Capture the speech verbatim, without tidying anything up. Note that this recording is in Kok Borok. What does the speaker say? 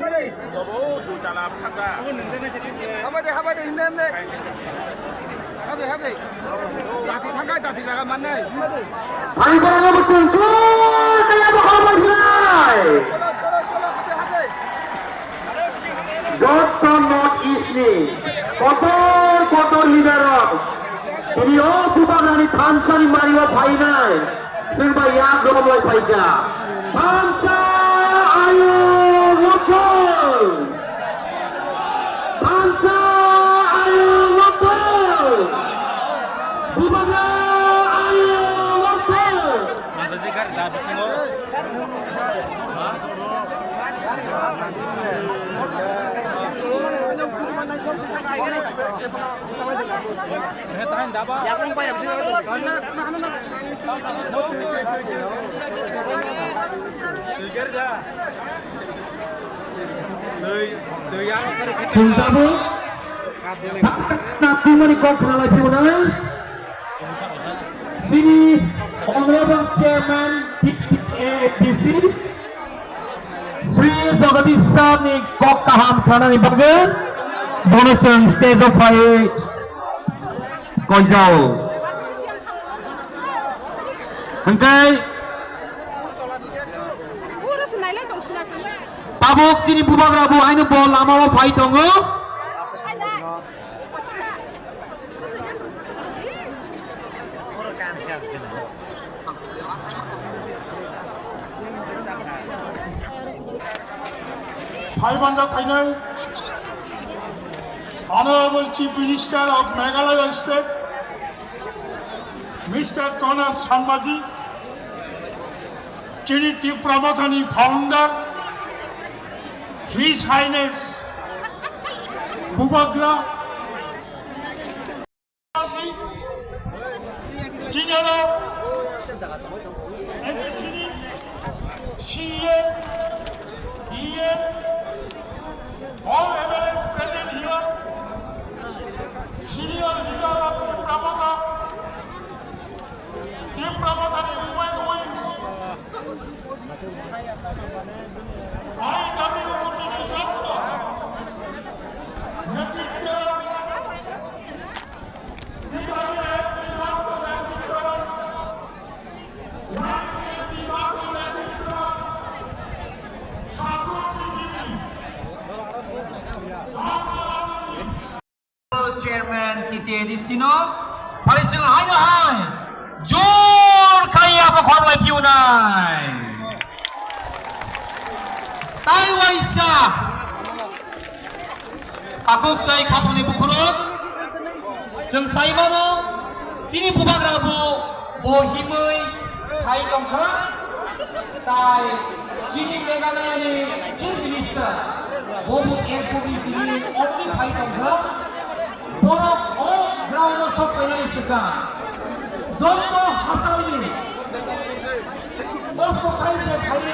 Haba de, haba de, himde, himde. Haba de, haba de. Dati thangkai, dati jaga mannai, himba de. Thangkora no bwswng chwng kaya bo haba hinai. Cholo, cholo, cholo, haba de, haba de. Jotto North East ni kotor kotor leader rok tini o Bubagrani thansa ni mari o phainai. Chwng bai yak romlai phaikha. Thansa ayuk rokthong! Thansa ayuk rokthong! Bubagra ayuk rokthong! Chwng tabuk nasimani kok khwnalai phiyonai. Chini Honorable Chairman T T A D C, Sri Jagadish Sir ni kok kaham khanani bagwi bono chwng stage o phaiwi koijao. Hwnkhe tabuk chini Bubagra bo haino bo lama o phai tongo. Phai banda phainai Honorable Chief Minister of Meghalaya State, Mister Conrad Sangma ji, chini Tipra Mothani founder, His Highness Bubagra, Jinero, C A, E A, all M L As present here, senior leader of Tipra Motha, Tipra Mothani women wings, I W T T netritwo, Chairman T T A D C no phai chwng haino hai jor khai abo khorlai phiyunai. Tai waisa. Takhuk tei khaphangni bukhurok, chwng sai mano, chini Bubagra bo, bo himwi phai tongkha, tai chini Meghalaya ni Chief Minister, bo bo N P P ni only phai tongkha, borok o ground o sok painani swkang, joto hasalni kosto khai se phai